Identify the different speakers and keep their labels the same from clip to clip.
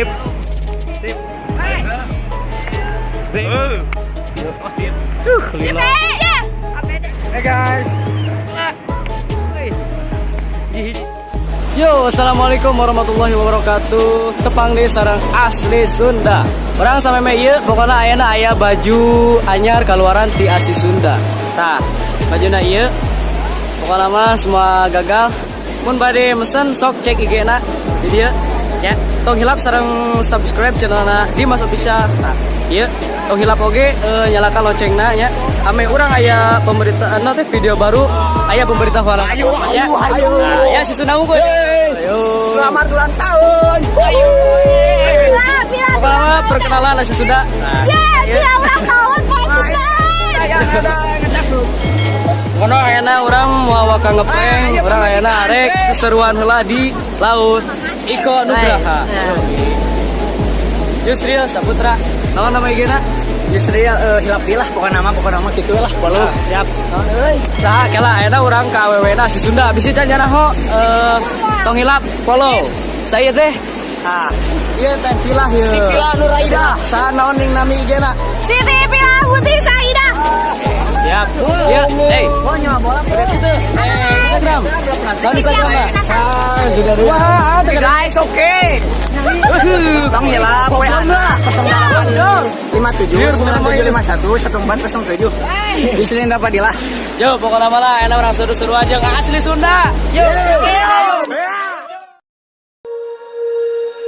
Speaker 1: Sip. Sip. Sip. Oh, sip. Lila.
Speaker 2: Hey guys.
Speaker 3: Yo, assalamualaikum warahmatullahi wabarakatuh. Tepang deui sareng Asli Sunda. Urang samemeh ieu pokona ayeuna aya baju anyar kaluaran ti Asli Sunda. Tah, bajuna ieu pokona mah semua gagal. Mun bade mesen, sok cek IG-na di dieu ya. Tong hilap sareng subscribe channelna Dimas Official. Tah, ieu tong hilap oge nyalakan loncengna nya. Ameh urang aya pemberitaan teh video baru, aya pemberitahuan.
Speaker 2: Ayo,
Speaker 3: ya.
Speaker 2: Ayo, ayo.
Speaker 3: Nah, ya si Sunda unggul. Ayo.
Speaker 2: Selamat ulang tahun.
Speaker 3: Ayo. Pokoknya mah perkenalan si Sunda. Nah,
Speaker 4: Ya, ulang tahun Pak Sunda.
Speaker 3: Pokoknya ayeuna urang moal waka ngeprank, urang ayeuna arek seseruan heula di laut Iko Nugraha. Yusril Saputra. Naon nama IG-na?
Speaker 2: Yusril hilap lah pokoknya nama gitu lah.
Speaker 3: Boleh, siap. Saha kela ayeuna urang ka awewe-na si Sunda. Bisi can nyaraho, tong hilap follow. Saya teh.
Speaker 2: Ah, ieu teh Pilah ieu.
Speaker 3: Si Pilah Nuraida.
Speaker 2: Saha naon ning nami IG-na?
Speaker 4: Siti Pilah Putri Saida.
Speaker 3: Siap. Ya, hey.
Speaker 2: Oh, nyawa bola.
Speaker 3: Eh, Instagram. Naon Instagram na? Ah, juga dua.
Speaker 2: Wah, guys, oke. Tong hilap WA na 08 57 97 51 1407. Yusril dapat dilah.
Speaker 3: Yo, pokoknya malah enak urang seru-seru aja nggak Asli Sunda. Yo.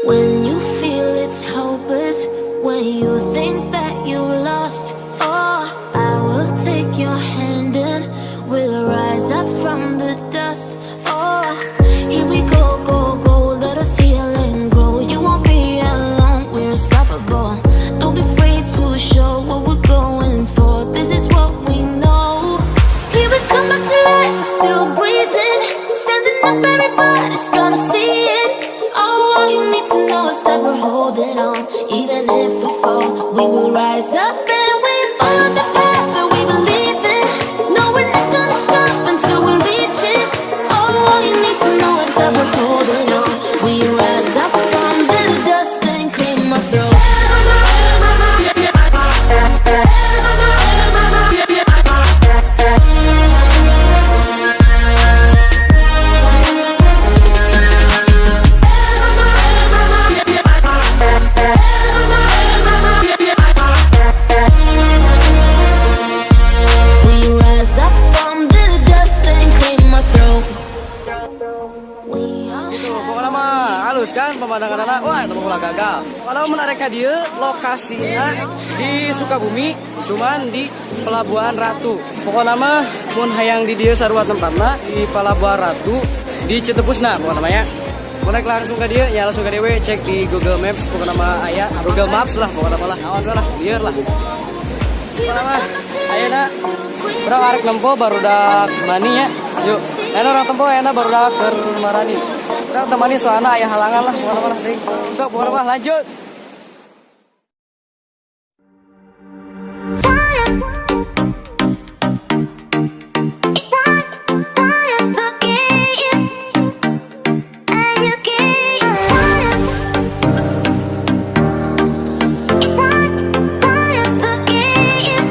Speaker 5: When you feel it's hopeless, when you think that you lost, oh, I will take your hand and we'll rise up from the dust. Oh, here we go, go, go, let us heal and grow. You won't be alone, we're unstoppable. Don't be afraid to show what we're going for. This is what we know. Here we come back to life, we're still breathing. Standing up, everybody's gonna see it. Oh, all you need to know is that we're holding on. Even if we fall, we will rise up and we follow the path that we believe in. No, we're not gonna stop until we reach it. Oh, all you need to know is that we're holding on. We rise up from the dust and claim our throne. We rise up from the dust and claim our throne. We are.
Speaker 3: Gitu, pokoknya mah halus kan pemandangan anak. Wah, itu mah gagal. Kalau menarik ka dieu lokasinya di Sukabumi, cuman di Pelabuhan Ratu. Pokoknya mah mun hayang di dieu sarua tempatna di Pelabuhan Ratu di Citepusna pokoknya mah ya. Mun rek langsung ke dieu ya langsung ke dieu we, cek di Google Maps pokoknya mah aya Google Maps lah pokoknya mah lah. Naon lah, lieur lah. Pokoknya mah ayeuna urang arek nempo barudak mani ya. Yuk, ayeuna urang tempo ayeuna barudak keur marani. Urang temani soalna aya halangan lah pokoknya mah lah. Sok pokoknya mah lanjut.
Speaker 5: Wanna forget you. I just can't. Wanna forget you.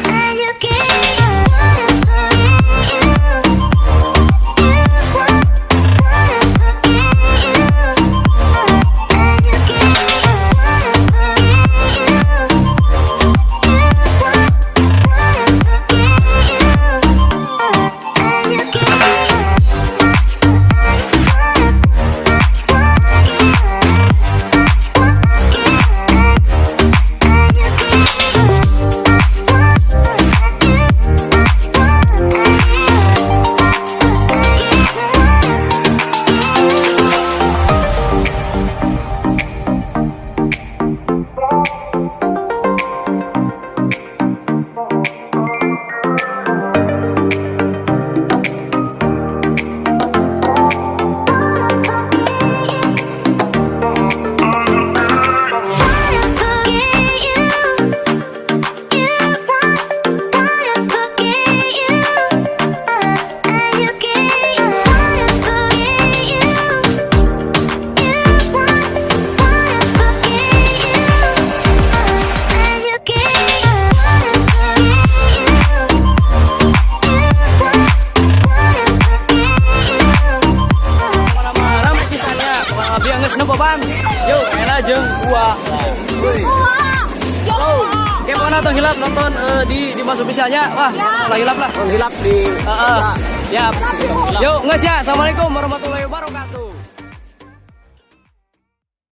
Speaker 5: I just can't. Wanna forget you. Wanna forget you. I just
Speaker 3: Pokoknya tong hilap nonton di Dimas Officialnya. Wah, lah hilap lah.
Speaker 2: Tong hilap di
Speaker 3: Heeh. Siap. Yuk, nggak ya. Assalamualaikum warahmatullahi wabarakatuh.